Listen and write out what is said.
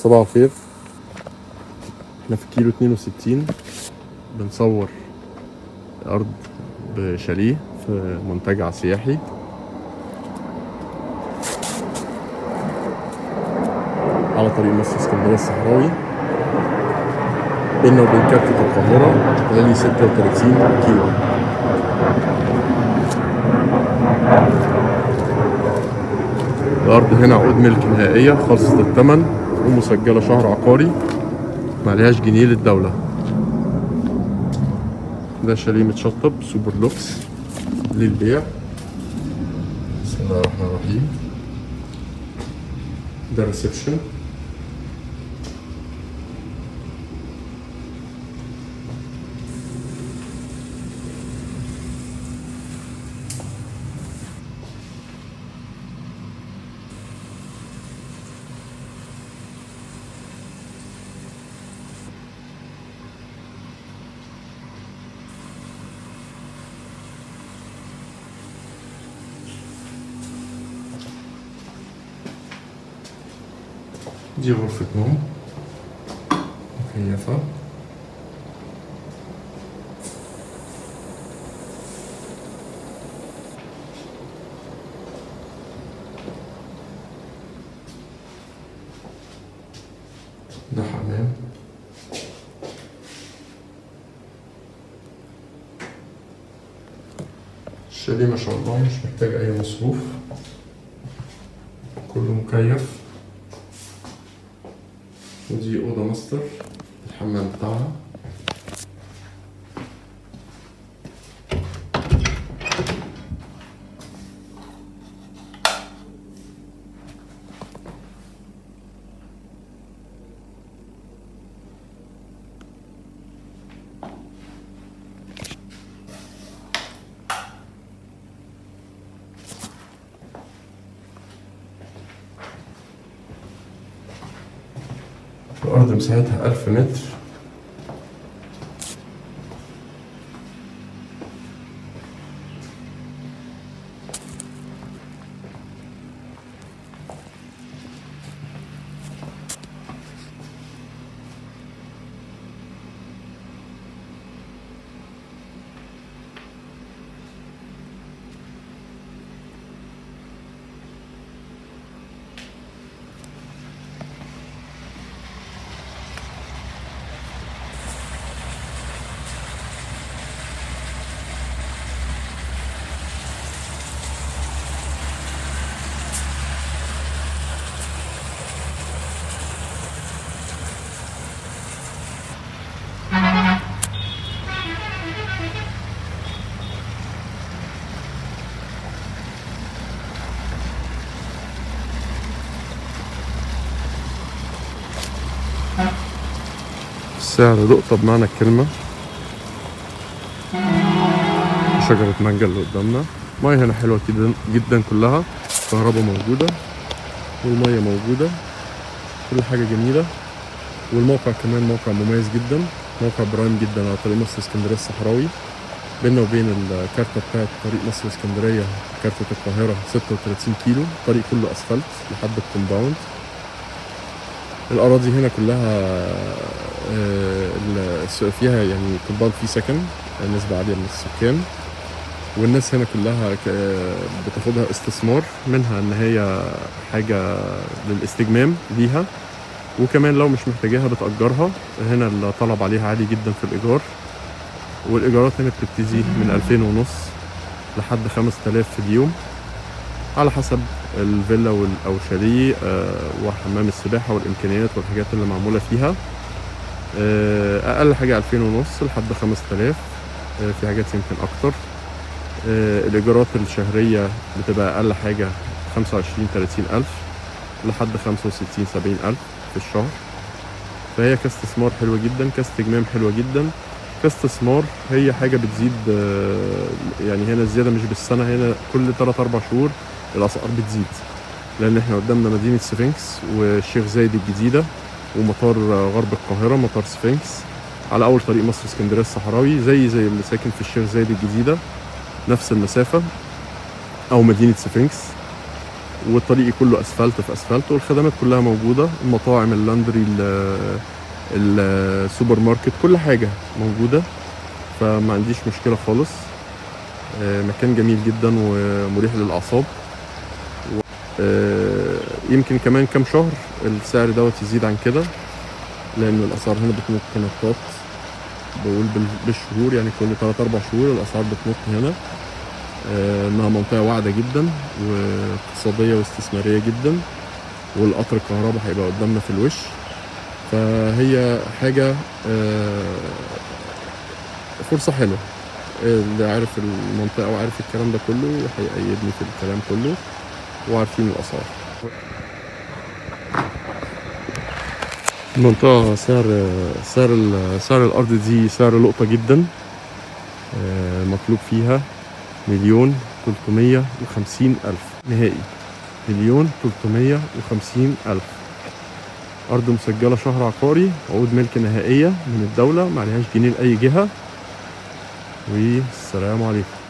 صباح الخير. احنا في كيلو 62 بنصور أرض بشاليه في منتجع سياحي. على طريق مصر اسكندرية الصحراوي، بيننا وبين كارتة القاهرة حوالي 36 كيلو. الأرض هنا عقود ملك نهائية خالصة الثمن ومسجلة شهر عقاري، معلهاش جنيه للدولة. ده شاليه متشطب super lux للبيع. بسم الله الرحمن الرحيم. ده ال reception. دي غرفة نوم مكيفة. ده حمام. الشاليه ما شاء الله مش محتاج أي مصروف، كله مكيف. ودي أوضة ماستر، الحمام بتاعها. الأرض مساحتها 1000 متر. السعر لقطة بمعنى الكلمة. شجرة مانجا اللي قدامنا، مية هنا حلوة جدا جدا، كلها كهرباء موجودة والمية موجودة، كل حاجة جميلة. والموقع كمان موقع مميز جدا، موقع برايم جدا على طريق مصر اسكندرية الصحراوي. بيننا وبين الكارتة بتاعت طريق مصر اسكندرية كارتة القاهرة 36 كيلو، طريق كله اسفلت لحد ال compound. الأراضي هنا كلها فيها يعني compound فيه سكن، نسبة عالية من السكان، والناس هنا كلها بتاخدها استثمار، منها ان هي حاجة للاستجمام ليها، وكمان لو مش محتاجاها بتأجرها. هنا الطلب عليها عالي جدا في الإيجار، والإيجارات هنا بتبتدي من 2500 لحد 5000 في اليوم، على حسب الفيلا أو شاليه وحمام السباحة والإمكانيات والحاجات اللي معمولة فيها. أقل حاجة 2500 لحد 5000، في حاجات يمكن أكتر. الإيجارات الشهرية بتبقى أقل حاجة 25-30 ألف لحد 65-70 ألف في الشهر. فهي كاستثمار حلوة جدا، كاستجمام حلوة جدا، كاستثمار هي حاجة بتزيد. يعني هنا الزيادة مش بالسنة، هنا كل 3-4 شهور الأسعار بتزيد، لأن احنا قدامنا مدينة سفنكس والشيخ زايد الجديدة ومطار غرب القاهرة، مطار سفنكس على أول طريق مصر اسكندرية الصحراوي، زي اللي ساكن في الشيخ زايد الجديدة نفس المسافة، أو مدينة سفنكس. والطريق كله اسفلت في اسفلت، والخدمات كلها موجودة، المطاعم، ال laundry، السوبر ماركت، كل حاجة موجودة، فما عنديش مشكلة خالص. مكان جميل جدا ومريح للاعصاب. يمكن كمان كام شهر السعر دوت يزيد عن كده، لان الاسعار هنا بتنط نطات، بقول بالشهور، يعني كل 3-4 شهور الاسعار بتنط هنا. انها منطقة واعده جدا واقتصادية واستثماريه جدا، والقطر الكهرباء هيبقى قدامنا في الوش، فهي حاجة فرصة حلوة. اللي عارف المنطقة وعارف الكلام ده كله هيأيدني في الكلام كله، وعارفين الاسعار. المنطقة سعر الأرض دي سعر لقطة جدا. مطلوب فيها 1,350,000 نهائي، 1,350,000. أرض مسجلة شهر عقاري، عقود ملك نهائية من الدولة، ما عليهاش جنيه لأي جهة. والسلام عليكم.